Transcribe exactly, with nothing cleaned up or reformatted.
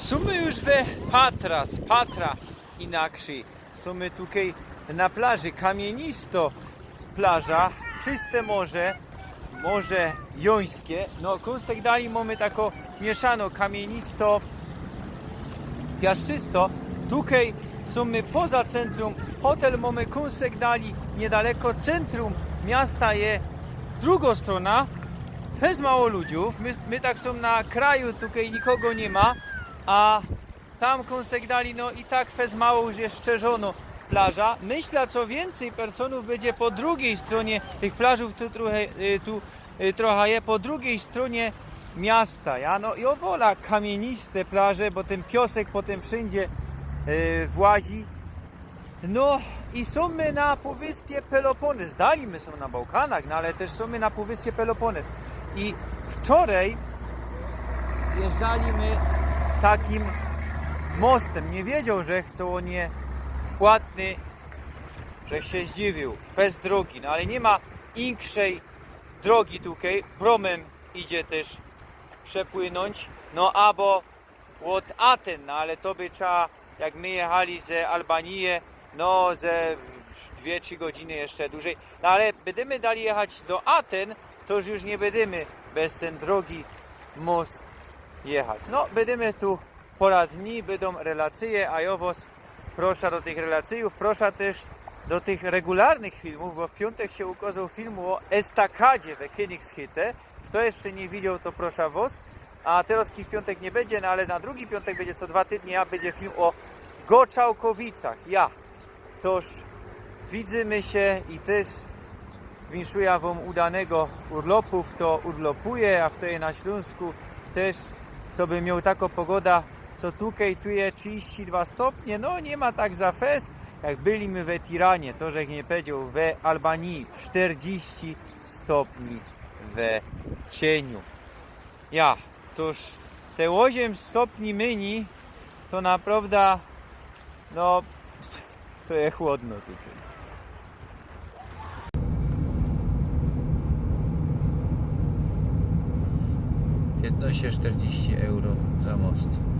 Sōmy już we Patras, Patra inakrzi. Sōmy tukej na plaży, kamiynisto plaża, czyste morze, morze jońskie. No, kōnsek dalij mōmy tako mieszano, kamiynisto, piaszczysto. Tukej sōmy poza centrum, hotel mōmy kōnsek dalij, niydaleko centrum miasta je drugo strōna. Fest mało ludziōw, my, my tak sōm na kraju, tukej nikogo niy ma, a tam kōnsek dalij, no i tak fest mało już je strzeżono plaża. Myślã, co wiyncyj personōw bydzie po drugij strōnie tych plażōw, tu trochã, y, tu, y, trochã je po drugij strōnie miasta. Ja, no i ôwolã kamiyniste plaże, bo tyn piosek potym wszyndzie, y, włazi. No i sōmy na półwyspie Pelopones. Dalij my sōm na Bałkanach, no ale tyż sōmy na półwyspie Pelopones. I wczorej jeżdżali my takim mostym. Niy wiedzioł, że co ôn je płatny, że sie zdziwiōł. Fest drogi, no ale niy ma inkszej drogi tukej. Brōmym idzie tyż przepłynōńć. No abo ôd Aten, no ale to by trzeba, jak my jechali ze Albanie, no ze dwie, trzi godziny jeszcze dłużej. No ale bydymy dalij jechać do Aten, to już, już niy bydymy bez tyn drogi most jechać. No, bydymy tu pora dni, bydōm relacyje, a jŏ wŏs proszã do tych relacyjōw, proszã tyż do tych regularnych filmōw, bo w piōntek sie ukozoł film ô estakadzie we Königshütte. Fto jeszcze niy widzioł, to proszã wŏs. A terŏz w piōntek niy bydzie, no ale na drugi piōntek bydzie, co dwa tydnie, a bydzie film ô Goczałkowicach. Ja. Tōż widzymy sie i tyż winszujã wōm udanego urlopu, fto urlopuje, a fto je na Ślōnsku tyż, co by mioł takõ pogodã, co tukej, tu je trzidziści dwa stopnie, no niy ma tak za fest, jak byli my we Tiranie, to żech niy powiedzioł, we Albanie sztyrdziści stopni we cieniu. Ja, tōż te ôziym stopni myni, to naprŏwdã, no, to je chłodno tukej. Piętnaście czterdzieści euro za most.